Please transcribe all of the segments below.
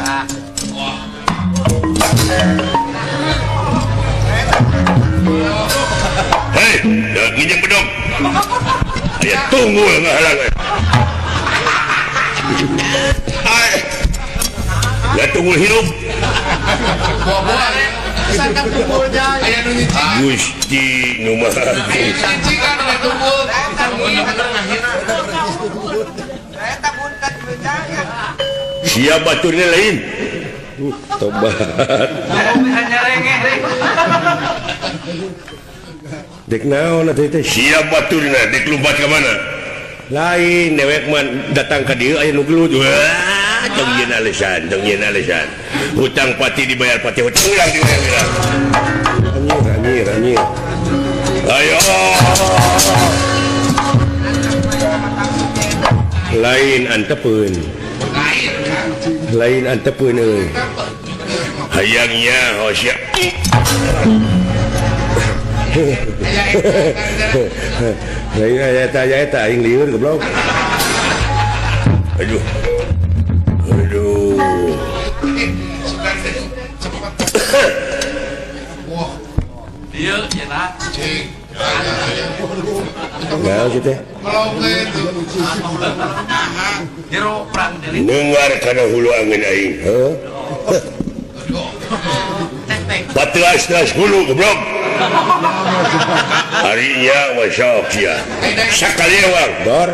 Hei, nginjem bedog. Aya tunggul ngahalang. Ya tunggul hirup. Gusti nu maha. Siap baturnya lain. Tobat. Dek naon atuh teh? Siap baturna dek lompat ka mana? Lain dewek mah datang ka dieu aya nu gelut. Wah, tong yeun alesan, tong yeun alesan. Hutang pati dibayar pati hutang urang dibayar urang. Anjir, anjir, anjir. Ayo. Lain antepeun. Lain antepeun euy. Hayangnya hosya. Lain aya eta aya eta aing lieur goblok. Aduh. Aduh. Wah. Dieu cenah. Cing. Naon sih teh? Dengar kana hulu angin aing. Heuh. Patelas-telas hulu goblok. Harinya wasok sia. Sakali wang dor.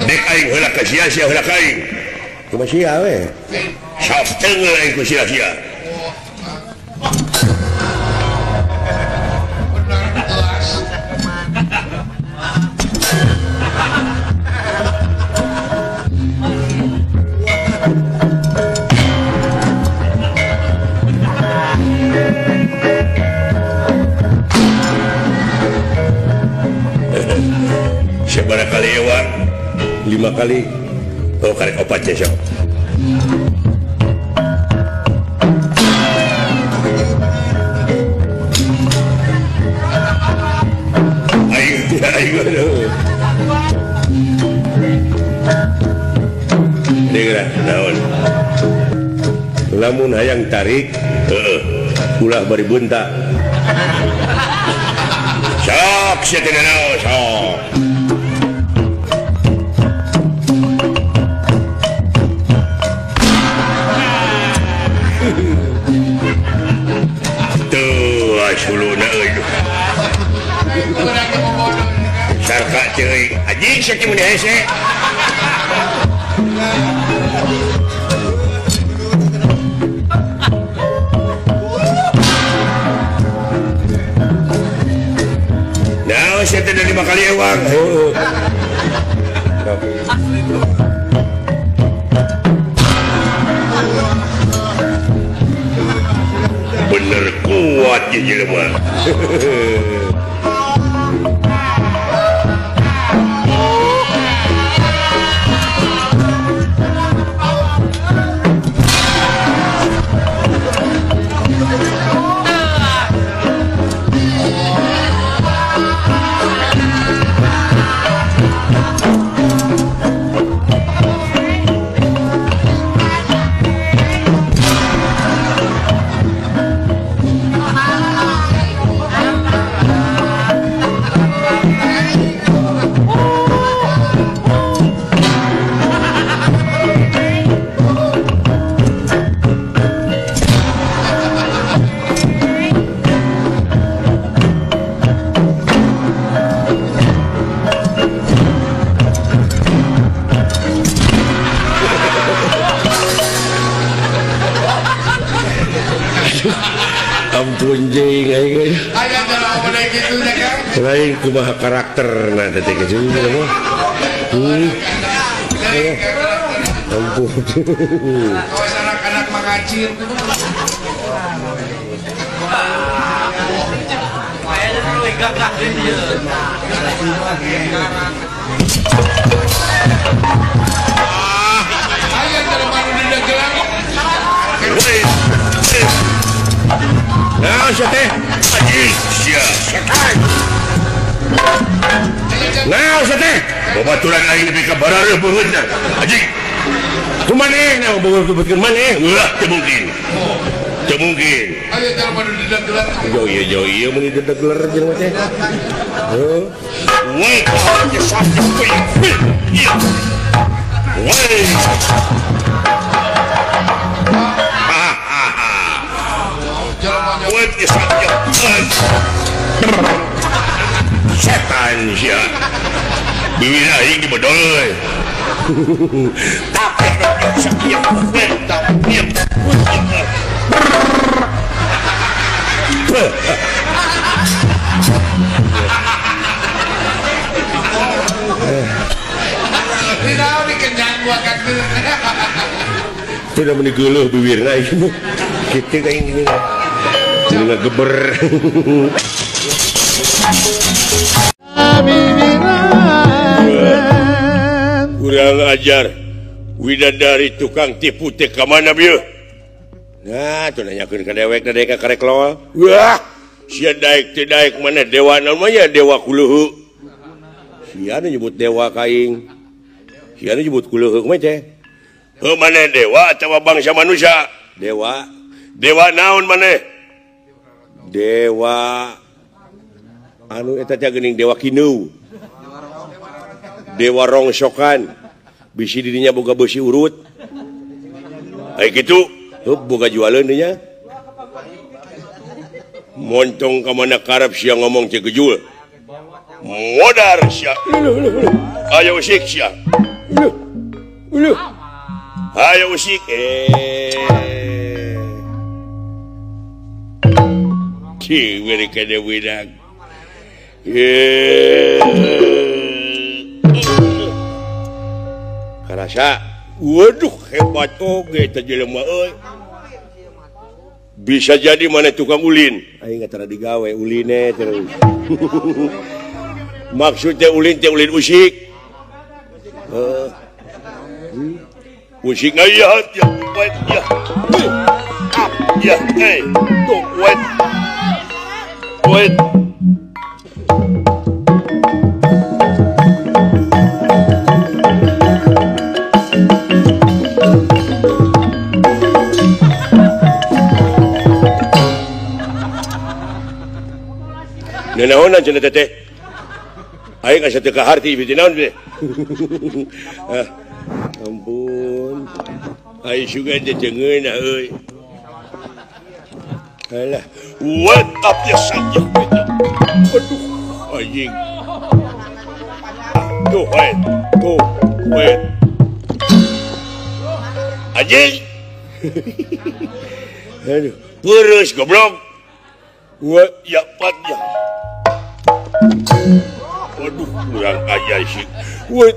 Dek aing heula ka sia, sia heula ka aing. Kumaha sia we? Sok teunggeul aing ku sia sia. Seberapa kali ewang? 5 kali. Oh, karek opat ya, sok. Ayo, ayo, aduh. Dengar, naon. Lamun hayang tarik, heeh. Ulah bari bunta. Sok, sia teh naon, sok. Huluna euy. Sarka ceuy. Anjing sia mun hese. Nah, sia teh 5 kali ewang. Heuh. Bener kuat ya jelema. Ampun jeung aing. Aya jalan kitu nya Kang. Lain kumaha karakterna teh kitu mah. Ampun. Kawas anak-anak mangacir. Aya jelema nu didagelang. Nah, sia teh. Anjing sia setan. Nah, sia teh. Babaturan aing nepi ka barareuh beungeutna. Anjing. Kumaneh na beukeun maneh? Ulah teu mungkin. Teu mungkin. Aya jalma nu didegeler. Jauh ieu mun didegeler jelema teh. Heuh. Woi, woi. Setan sia. Biwir aing dibedol euy. Tapi tidak meniguluh biwirna aing. Kitu aing gini. Ngegeber. Kurang ajar. Widadari tukang tipu teh ka mana bieu? Nah, tuh nanyakeun ka dewek da ka karek loal. Wah, sia daek teu daek mana dewa naon mah nya dewa kuleuheu. Sia nu nyebut dewa ka aing. Sia nu nyebut kuleuheu kumaha teh? Heuh maneh dewa atawa bangsa manusia? Dewa. Dewa naon maneh? Dewa anu eta teh geuning dewa kineu. Dewa rongsokan. Bisi dirinya boga beusi urut. Ai kitu, heup boga jualeun dinya. Montong ka mana karep sia ngomong teh gejul. Modar sia. Ayo usik sia. Uluh. Ayo usik. Ki mereka ada wedang. Karasa, waduh hebat oge teh jelema euy. Bisa jadi mana tukang ulin. Aing tara digawe uline terus. Maksudnya ulin teh ulin usik. Heeh. Usik aya ya, ya. Ya, eh, tuh, wait. Wait. Nanaonan cenah teteh. Aing asa teu kaharti ieu naon teh. Ampun. Aing sugan teh ceungeunah euy. Alah, what up ya saja. Aduh, anjing. Tuh, wait. Tuh, wait. Anjing. Aduh, terus goblok. Wa ya pat ya. Aduh, kurang aja sih. Wah,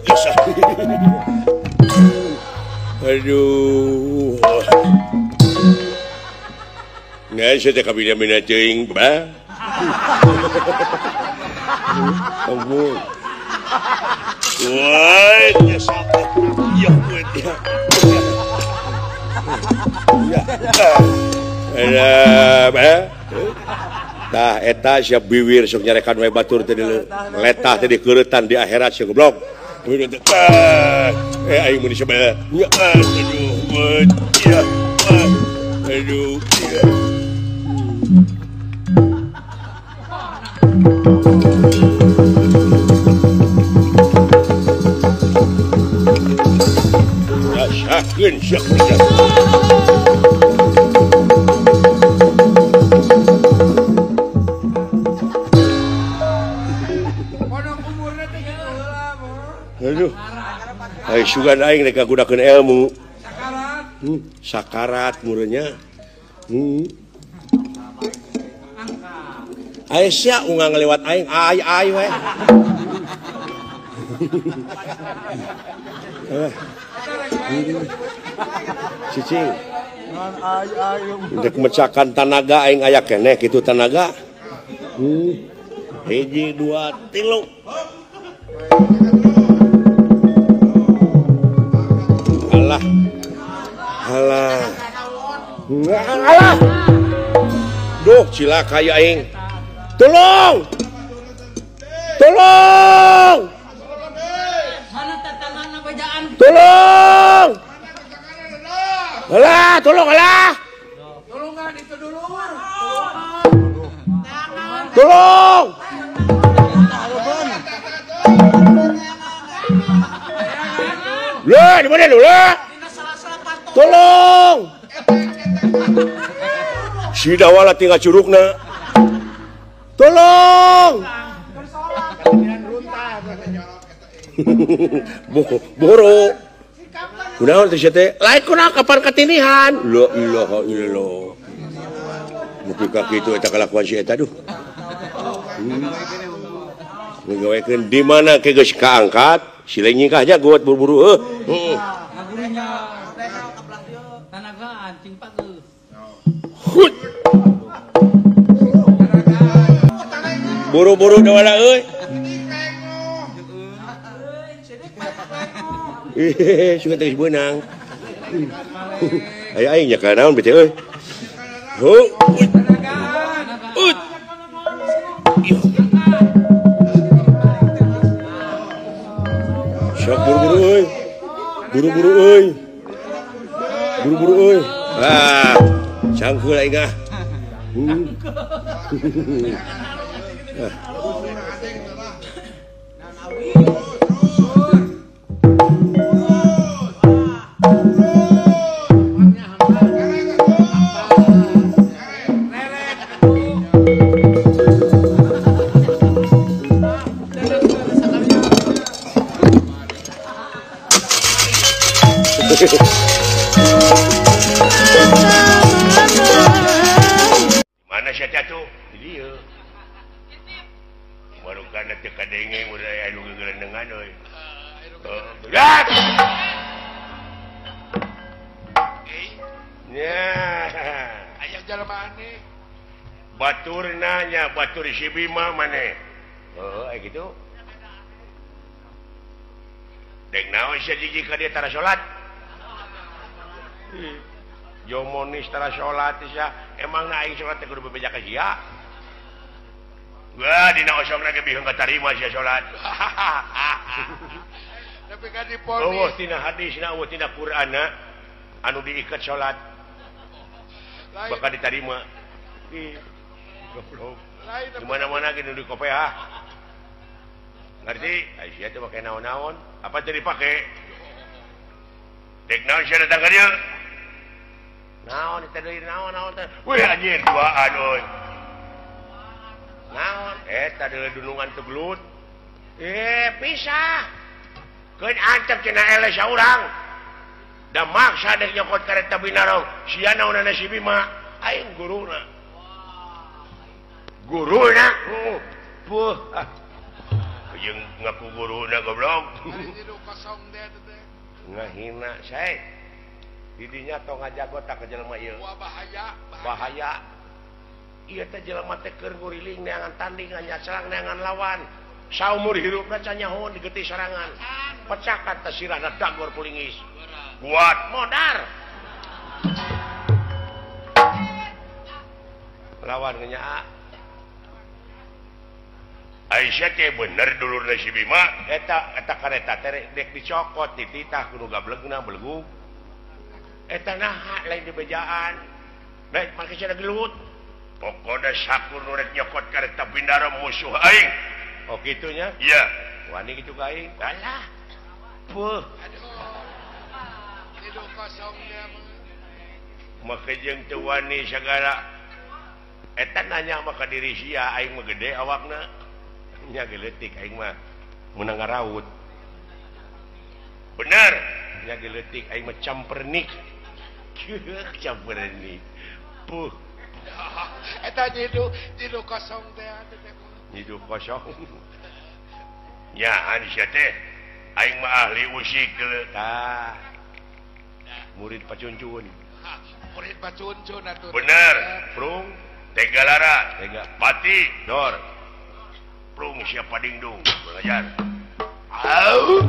aduh. Nggak, saya tak kabina-bina teuing, bah. Ampun. Wah, ya sakit. Ya, ya. Ya. Alah, bah. Tah eta sia biwir sok nyarekan we batur teh letah teh dikeuretan di akhirat sia goblok. Eh aing mun disebel. Aduh, ya. Aduh. Rasakeun sia kerja. Aduh. Ai sugan aing rek ngagunakeun ilmu. Sakarat. Sakarat mureunya. Ai sia ungang lewat aing ai ai we. Cicing. Rek mecakan tanaga aing aya keneh kitu tanaga. Hiji dua tilu. Alah. Alah. Alah. Duh, cilaka ya aing. Tolong. Tolong. Tolong. Alah, tolong alah. Tolongan itu dulur. Tolong. Lah, di mana lu lah? Tolong. Si Dawala tinggal curugna. Tolong. Boro. Kunaon teh sia teh? Lain kunaon kapan katinihan? La ilaha illallah. Mugi ka kitu eta kalakuan si eta duh. Ngagawekeun di mana ke geus kaangkat, si lain nyingkah jagot buru-buru heuh. Heeh. Hut. Buru-buru Dawala euy. Ih, suka terus beunang. Aya aing nya ka naon bete euy. Heuh. Ut. Sok buru-buru euy. Buru-buru euy. Buru-buru euy. Ah, cangkeul aing ah. Mana sia tuh? Di dieu. Baru kana teu kadenge mun aya anu gegelendengan euy. Heuh. Nya. Aya jalma aneh. Batur nanya, batur si Bima maneh. Heuh, aya kitu. Dek naon sia jiji ka dieu tara salat? Jomonis tara salat sia, emangna aing salat teh kudu bebeja ka sia? Wah, dina osongna ge bihung katarima sia salat. Tapi kan diponis. Eueuh tina hadisna, eueuh tina Qur'anna anu diikat salat. Bakal ditarima. Ih, goblok. Di mana-mana ge nu dikopeah. Ngerti? Ai sia teh make naon-naon, apa teh dipake? Dek naon sia datang ka dieu? Naon teh deui naon-naon teh. Wih anjir duaan euy. Naon eta deui dunungan teu gelut. Eh pisah. Keun ancep cenah eleh saurang. Da maksa dek nyokot kareta binarong. Sia naonana si Bima? Aing guruna. Guruna? Puh. Ah. Jeung ngaku guruna goblok. Ngahina sae. Didinya tong ngajago tak ke jelema ieu. Wah bahaya, bahaya. Ieu teh jelema teh keur nguriling neangan tanding nyacelang neangan lawan. Saumur hirupna can nyaho digetih sorangan. Pecakan teh sirahna dagor pulingis. Kuat modar. Lawan ngenyaa. Aisyah teh bener dulurna si Bima eta eta kareta teh dek dicokot dititah kudu gablegna belegug. Eta naha lain di bejaan. Baik make cenah gelut. Pokona sakur nu rek nyokot kareta bindara musuh aing. Oh kitu nya? Iya. Wani kitu ka aing. Alah. Puh. Aduh. Hidup kosong dia mah. Make jeung teu wani sagala. Eta nanya mah ka diri sia aing mah gede awakna. Nya geuletik aing mah meunang ngaraut. Bener. Nya geuletik aing mah campernik. Campernik. Puh. Eta nyidu, nyidu kosong teh teh. Nyidu kosong. Nya an sia teh aing mah ahli usik geuleuh. Tah. Murid pacuncun. Murid pacuncun atuh. Bener, Prung Tegalara, Tega Pati, Dor. Prung siapa dingdung belajar. Au.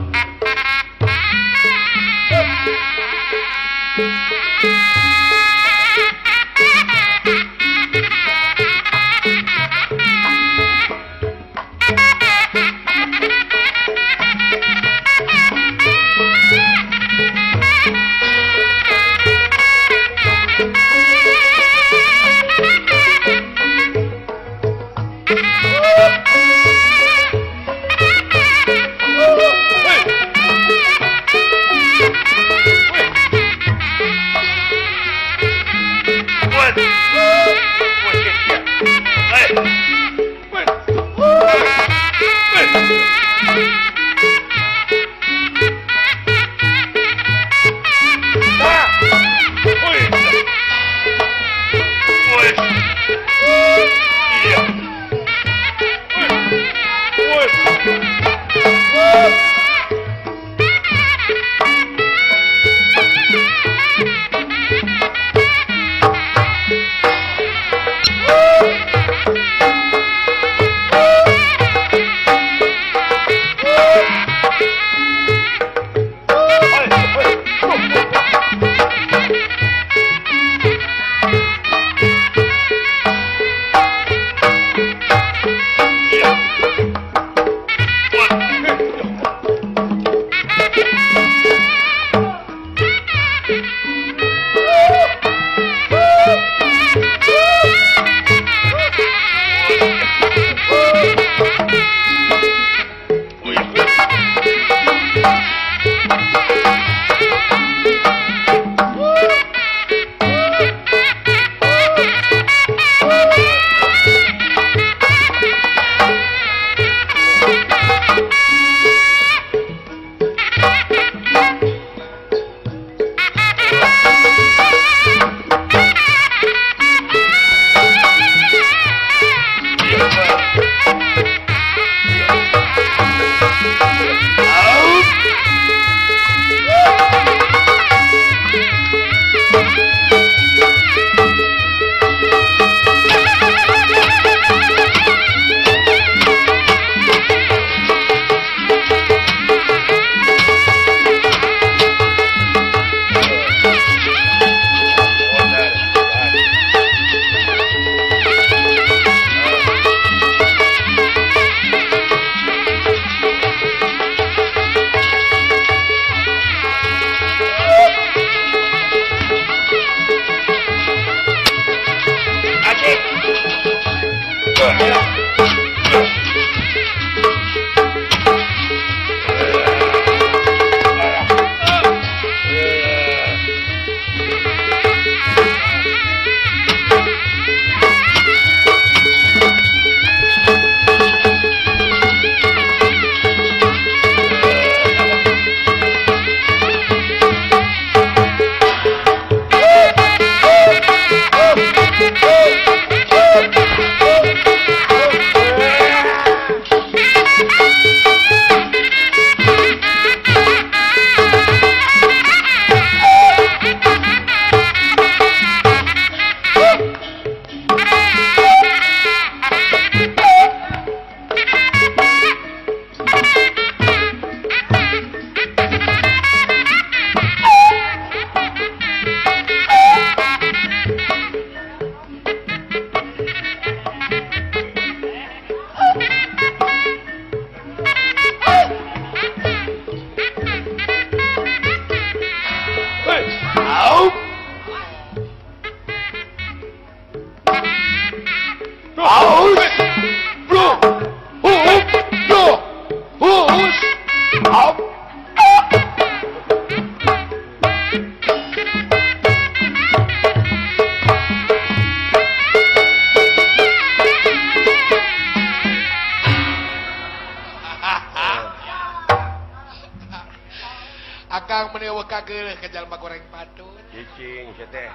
kageuleuh ka jalma goreng patut. Cicing sia teh.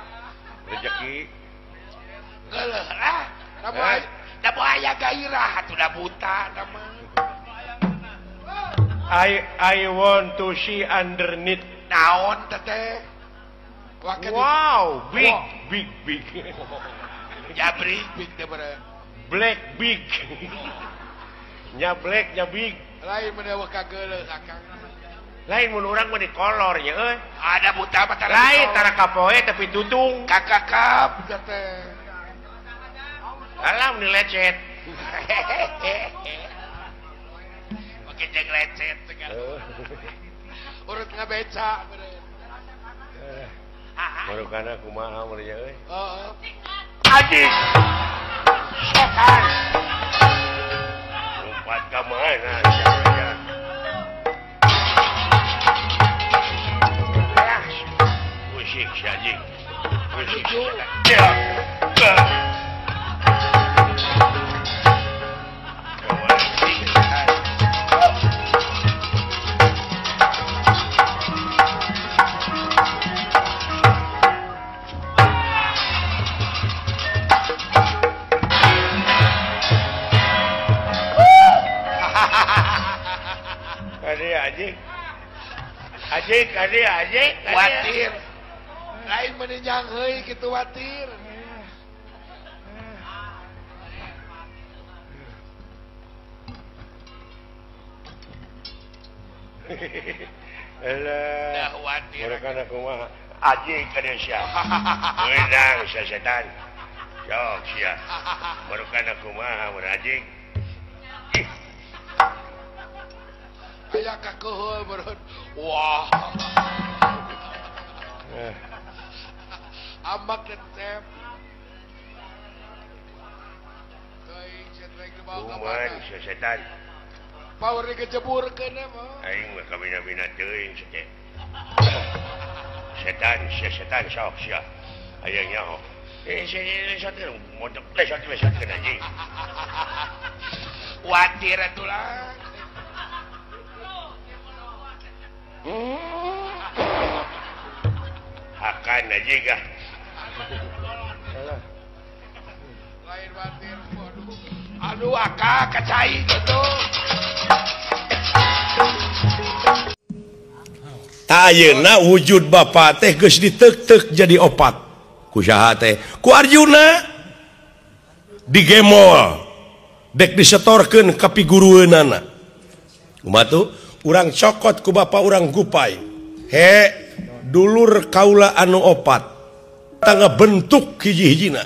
Rezeki. Geuleuh lah. Da aya gairah atuh da buta da mah. I want to see underneath. Naon teh? Wow, big big big. Jabri big teh bare. Black big. Nya black nya big. Lain mun eueuh kageuleuh akang. Lain mun urang mah dikolor nya euy. Ada buta mah tara. Lain tara kapoe tapi tutung. Kakakap teh. Alam ni lecet. Oke jeung lecet segala. Urut ngabeca beureun. Marukana kumaha mun nya euy. Heeh. Anjing. Setan. Lompat ka mana sia? Musik si anjing. Musik. Ya. Ajik, ajik, ajik, watir. Lain meninjang heuy kitu watir. Alah, watir. Mereka kumaha? Ajik ka sia. Meunang sia setan. Sok sia. Mereka kumaha mun ajik? Aya kakeheul beureun. Wah. Ambak tetep. Teuing setrek dibawa ka mana? Sia setan. Power dikejeburkeun mah. Aing mah kabina-bina teuing sia. Setan, sia setan sok sia. Aya nyaho. Eh sia lesotkeun, modok lesot-lesotkeun anjing. Watir atuh lah. Hakan aja kah? Lain watir, waduh. Aduh, akak kacai gitu. Ayeuna wujud bapa teh geus ditek-tek jadi opat. Ku saha teh? Ku Arjuna. Digemol. Dek disetorkeun ka pigurueunana. Kumaha tuh? Urang cokot ku bapa urang gupai. He, dulur kaula anu opat. Tangga bentuk hiji-hijina.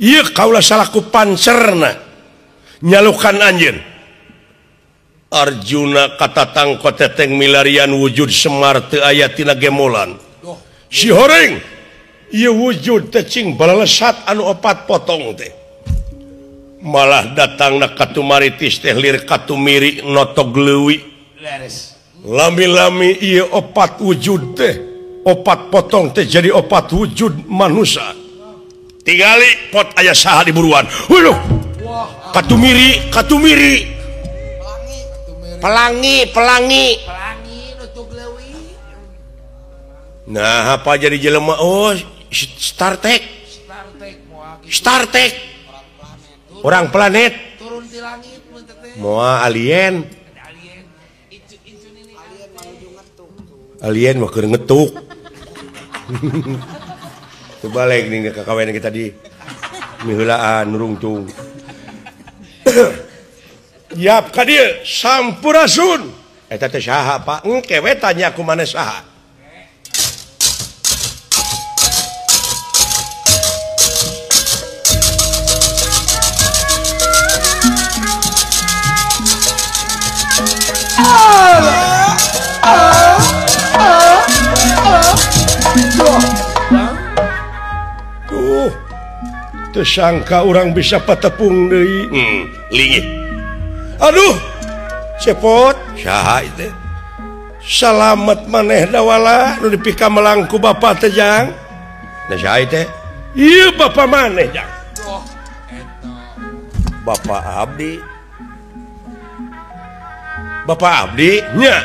Ieu kaula salaku pancerna nyalukan anjeun. Arjuna katatang koteteng milarian wujud Semar teu aya tina gemolan. Si horeng ieu wujud teh cing balalesat anu opat potong teh. Malah datangna katumaritis teh lir katumiri notog leuwi. Lami-lami ieu opat wujud teh, opat potong teh jadi opat wujud manusia. Tingali pot aya saha di buruan. Waduh. Katumiri, katumiri. Pelangi, pelangi. Pelangi notog leuwi. Nah, apa jadi jelema? Oh, Star Trek. Star Trek moal. Star Trek. Orang planet turun di langit mun teh. Moal alien. Alien. Alien mah keur ngetuk. Teu balik nih ka kawen kita di miheulaan nurungtung. Yap ka dieu sampurasun. Eta teh saha Pak? Engke we tanya ku maneh saha. Tuh, tersangka orang bisa patepung deui. Lingih. Aduh, cepot. Saha itu? Salamet maneh dawala nu dipika melangku bapa teh jang. Nah saha teh? Ieu bapa maneh jang. Bapak abdi. Bapak abdi nya.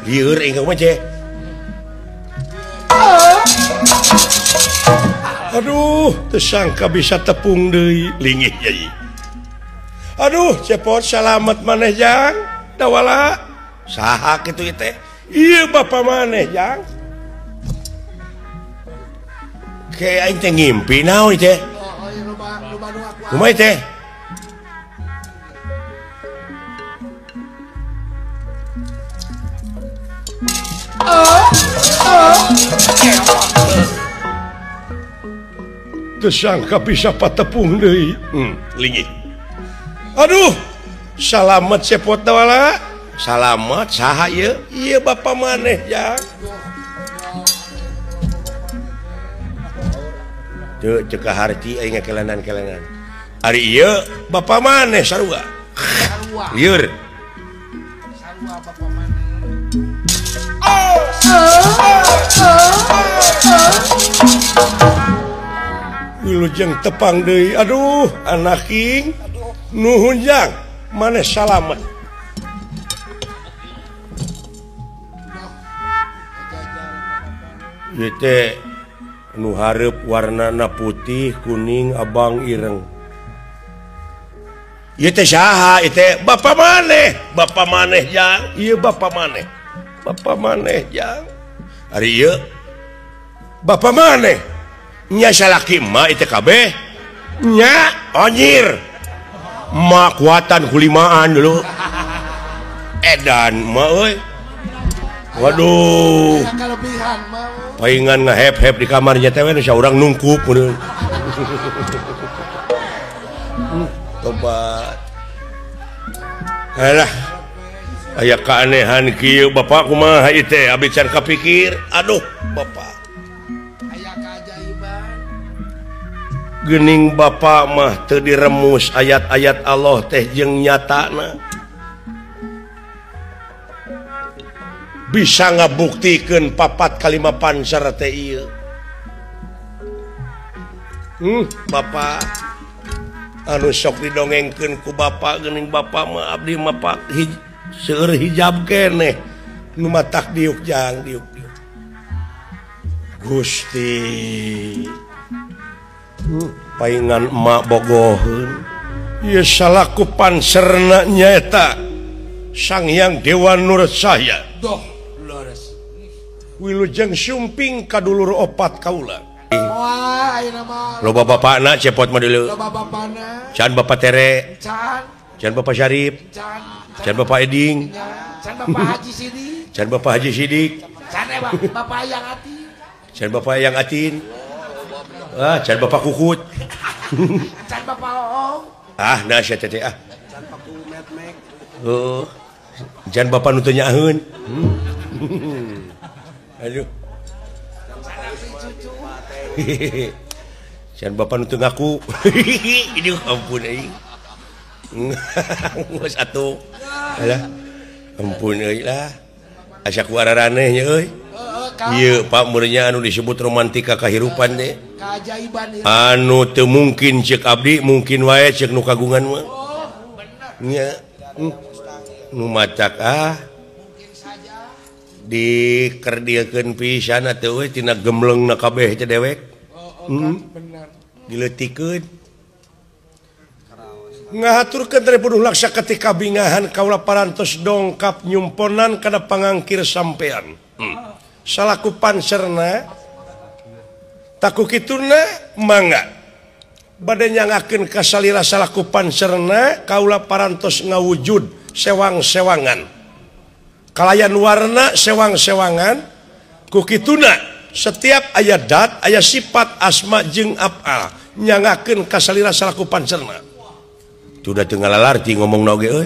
Lieur aing mah ceh. Aduh, tersangka bisa tepung deui lingih yai. Aduh, cepot salamet maneh jang. Dawala saha kitu teh? Ieu bapa maneh jang. Ke aing teh ngimpi naon teh? Kumaha teh? Tersangka bisa patepung deui. Lingih. Aduh, salamet cepot dawala. Salamet saha ieu? Ieu bapa maneh jang. Teu cek harti aing ngakelenan-kelenan. Ari ieu bapa maneh sarua. Lieur. Sarua bapa maneh. Wilujeng tepang deui. Aduh, anak king. Nuhun jang, maneh salamet. Ieu teh nu hareup warnana putih, kuning, abang, ireng. Ieu teh saha? Ieu teh bapa maneh. Bapa maneh jang. Ieu bapa maneh. Bapa maneh jang. Ari ieu bapa maneh. Nya salaki emak itu kabeh. Nya anjir. Emak kuatan kulimaan dulu. Edan emak euy. Waduh. Paingan ngahep-hep di kamarnya teh we saurang nungkup mun. Tobat. Alah. Aya keanehan kieu bapak kumaha ieu teh abdi can kapikir. Aduh, bapak. Aya keajaiban. Geuning bapak mah teu diremus ayat-ayat Allah teh jeung nyatana. Bisa ngabuktikeun papat kalima panser teh ieu. Bapak anu sok didongengkeun ku bapak geuning bapak mah abdi mah pak seueur hijab keneh nu matak diuk jang diuk diuk. Gusti. Paingan emak bogoheun. Ieu salaku panserna nyaeta Sang Hyang Dewa Nur Cahya. Doh, leres. Wilujeng sumping ka dulur opat kaula. Wah, ayeuna mah. Loba bapakna cepot mah dulu. Loba bapakna. Can Bapak Tere. Can. Can Bapak Syarif. Can. Can Bapak Eding. Can Bapak Haji Sidik. Can Bapak Haji Sidik. Can Bapak Yang Atin. Can Bapak Yang Atin. Ah, can Bapak Kukut. Can Bapak Oong. Ah, nah sia teh ah. Can Bapak Metmek. Oh. Can Bapak nu teu nyaheun. Aduh. Can Bapak nu teu ngaku. Aduh, ampun euy. Geus atuh. Alah. Ampun euy lah. Asa ku araraneh nya euy. Ieu Pak meureunnya anu disebut romantika kahirupan teh. Keajaiban anu teu mungkin ceuk abdi, mungkin wae ceuk nu kagungan mah. Oh, bener. Nya. Nu macak ah. Dikerdilkeun pisan atuh euy tina gemlengna kabeh teh dewek. Bener. Dileutikeun. Ngahaturkeun dari laksa ketika bingahan kaula parantos dongkap nyumponan kana pangangkir sampean. Salaku panserna taku kituna mangga bade nyangakeun ka salira salaku panserna kaula parantos ngawujud sewang-sewangan kalayan warna sewang-sewangan ku kituna setiap aya dat aya sifat asma jeung afal nyangakeun ka salira salaku panserna. Sudah teu ngalalarti ngomongna oge euy.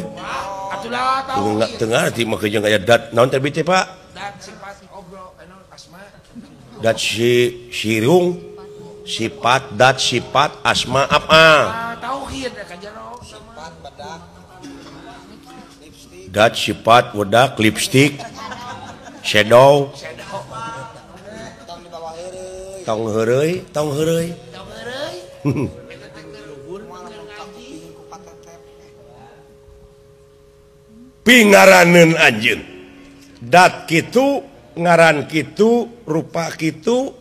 Atulah teu ngarti mah jeung aya dat naon teh teh Pak? Dat sifat obrol anu asma. Dat si sirung sifat dat sifat asma afal. Tauhid ka jero sifat bedak lipstik. Dat sifat wedak lipstik shadow. Tong di bawah heureuy. Tong heureuy, tong heureuy. Tong heureuy. Pingaraneun anjeun. Dat kitu ngaran kitu rupa kitu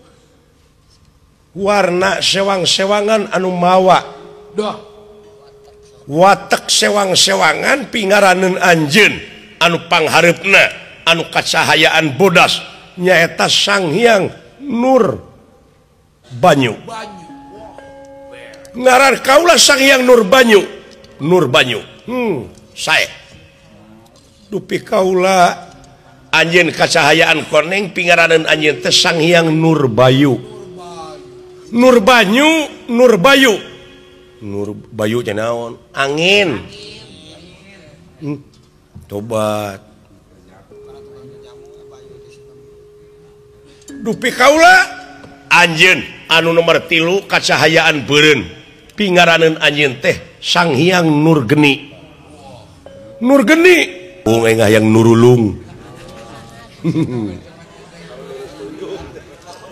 warna sewang-sewangan anu mawa. Duh. Watek sewang-sewangan pingaraneun anjeun anu panghareupna anu kacahayaan bodas nyaeta Sang Hyang Nur Banyu. Ngaran kaula Sang Hyang Nur Banyu. Nur Banyu. Sae. Dupi kaula anjeun kacahayaan koneng pingaraneun anjeun teh Sang Hyang Nur Bayu. Nur Banyu, Nur Bayu. Nur Bayu teh naon? Angin. Tobat. Dupi kaula anjeun anu nomor 3 kacahayaan beureun pingaraneun anjeun teh Sang Hyang Nur Geni. Nur Geni bung engah yang nurulung.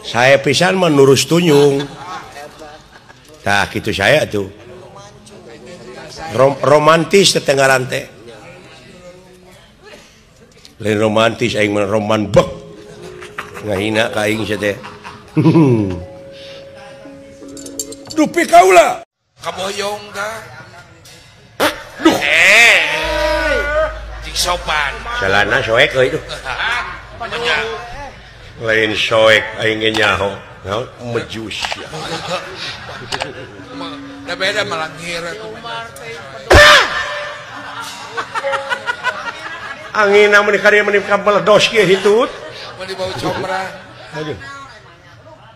Saya pisan mah nurus tunyung. Tah kitu saya tuh. Romantis tetenggaran teh. Lain romantis aing mah roman bek. Ngahina ka aing sia teh. Dupi kaula kaboyong ka. Duh. Cik sopan. Celana soek euy tuh. Lain soek aing ge nyaho. Naon mejus ya. Da beda malangir. Angin mun kari mun kabel dos kieu hitut. Mun dibau comra. Aduh.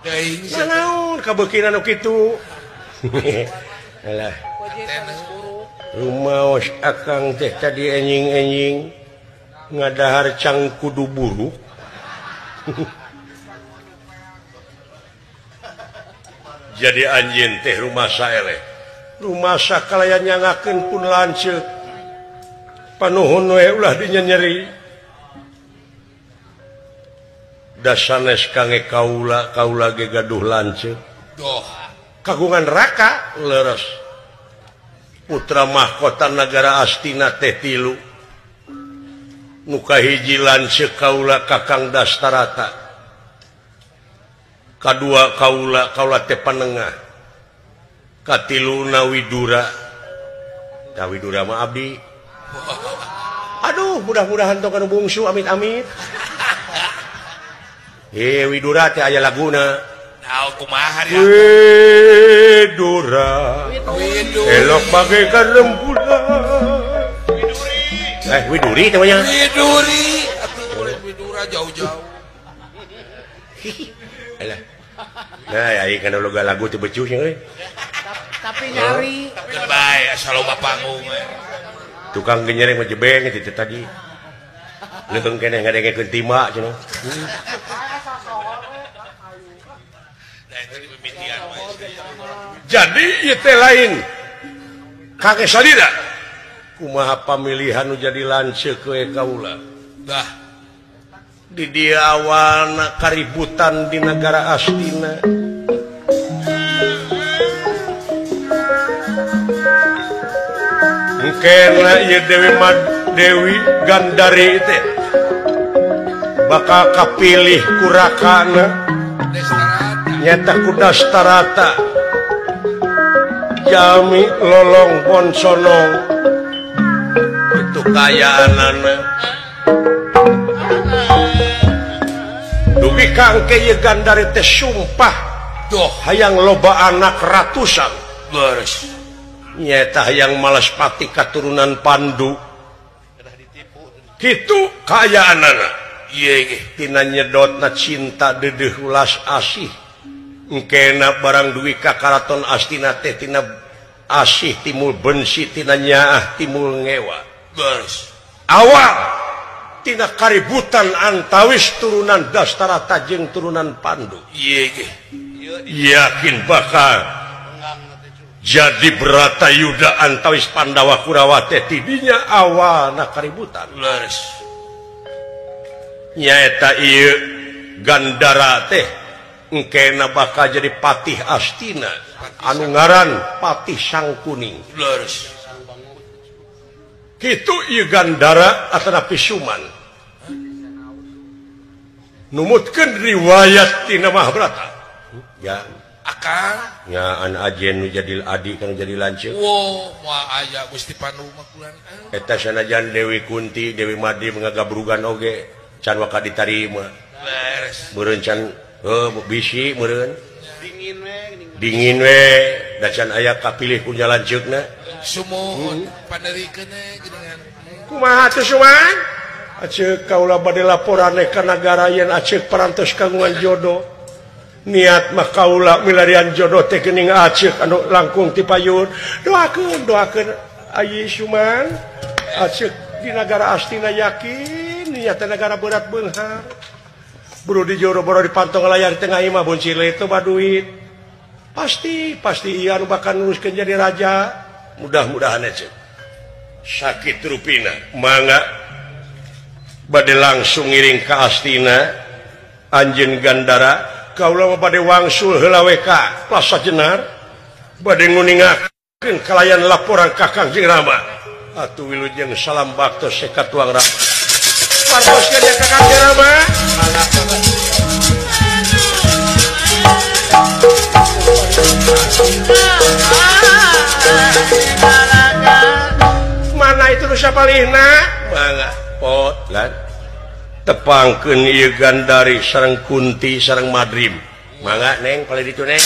Deui naon kabeukinan nu kitu. Alah. Rumaos akang teh tadi enjing-enjing ngadahar cangkudu buruk. Jadi anjeun teh rumasa eleh. Rumasa kalayan nyangakeun pun lanceuk. Panuhun we ulah dinyenyeri. Dasanes kange kaula, kaula ge gaduh lanceuk. Doh. Kagungan raka leres. Putra mahkota nagara Astina teh tilu. Nu kahiji lanceuk kaula Kakang Dastarata. Kadua kaula, kaula teh panengah. Katiluna Widura. Da Widura mah abdi. Aduh, mudah-mudahan tong kanu bungsu amit-amit. Widura teh aya laguna. Naon kumaha ya? Widura. Elok bagaikan rembulan. Widuri. Widuri teh mah. Widuri. Atuh Widura jauh-jauh. Alah. Nah, aing kana loga lagu teu becus nya euy. Tapi nyari. Tapi bae asal loba panggung. Tukang genyereng mah jebeng itu tadi. Leuheung keneh ngadengekeun tima cenah. Jadi ieu teh lain kakek salira. Kumaha pamilihan nu jadi lanceuk we kaula. Bah. Di dia awalna kaributan di negara Astina. Engkena ieu Dewi Dewi Gandari teh bakal kapilih ku rakana nyata ku Dastarata jami lolong bonsonong itu kayaanana dugi kangke ieu Gandari teh sumpah doh hayang loba anak ratusan beres nyata hayang malaspati katurunan Pandu kitu kayaanana ieu ge tina nyedotna cinta deudeuh ulas asih engkena barang duwi ka karaton Astina teh tina asih timul bensi tina nyaah timul ngewa beres awal tina kaributan antawis turunan Dastarata jeung turunan Pandu ieu ge yakin bakal jadi Bratayuda antawis Pandawa Kurawa teh tidinya awalna kaributan leres nyaeta ieu Gandara teh engkena bakal jadi patih Astina anu ngaran Patih Sangkuning leres kitu ieu Gandara atanapi Suman Numutkeun riwayat tina Mahabharata. Ya akang nyaan ajen nu jadi adi kan jadi lanceuk. Wow, moal aya Gusti Pandu mah kulan. Eta sanajan Dewi Kunti, Dewi Madrim ngagabrugan oge can waka ditarima. Beres. Meureun can heuh bisi meureun. Dingin we dingin we da can aya kapilih ku lanceukna. Sumuhun panerikeun we geuningan. Kumaha teh Suman? Aceuk kaula bade laporan ka nagara yen aceuk parantos kagungan jodoh. Niat mah kaula milarian jodoh teh geuning aceuk anu langkung ti payun. Doakeun doakeun Ayi Suman. Aceuk di nagara Astina yakin niat nagara berat beunghar. Buru di joro boro dipantong layar tengah imah boncile itu baduit. Pasti pasti ieu anu bakal nuruskeun jadi raja. Mudah-mudahan aceuk. Sakit rupina mangga bade langsung ngiring ka Astina anjeun Gandara kaula mah bade wangsul heula we ka Plaza Jenar bade nguningakeun kalayan laporan Kakang jeung Rama atuh wilujeng salam baktos seka tuang Rama paroskeun ya Kakang jeung Rama. Mana itu nu sapalihna mangga pot lan tepangkeun ieu Gandari sareng Kunti sareng Madrim mangga neng palih ditu neng.